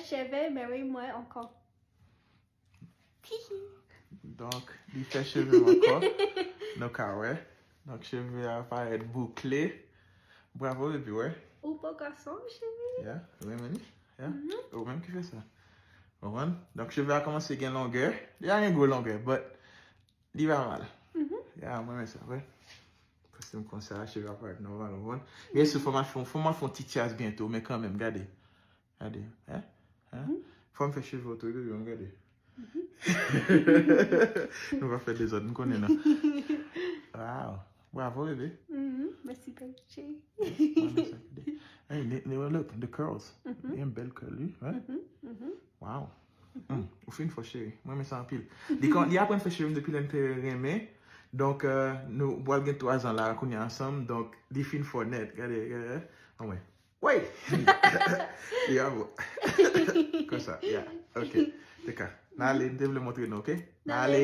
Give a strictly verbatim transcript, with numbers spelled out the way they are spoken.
Cheve, men wi, mwen ankò. Donk, li fè cheve m ankò. Nou ka wè. Donk, cheve a parèt boukle. Bravo, baby, wè. Ou poko sonm, cheve? Yeah, ou renmen li? Yeah. Ou menm ki fè sa. Konprann? Donk, cheve a kòmanse gen longè. Li pa gen gwo longè, but li pa mal. Yeah, mwen renmen sa, wè. Kostèm konsa, cheve a parèt nòmal, ou konprann? Byen si, fò m al fè, fò m al fè yon ti tyas byento, men kanmenm, gade. Gade, hein? Hein? Fò m fè cheve w tou, wi, baby, gade. Nou pa fè dezòd, m konnen non. Wow. Bravo, bebe. Mèsi, baby. Mwen, men sa, gade. Hey, ne, ne, look, the curls. Gen bèl curl, wi, hein? Wow. Hmm, ou fin fò, cheri. Mwen, men sa anpil. Li, kon, li aprann fè cheve m depi lè n te renmen. Donk, euh, nou pral gen twa zan la, kounye a ansanm. Donk, li fin fò nèt. Gade, gade. Anmwe. Wey! Li a bon. Konsa, yeah. Ok. Teka. N ale, m te vle montre nou, ok? N ale.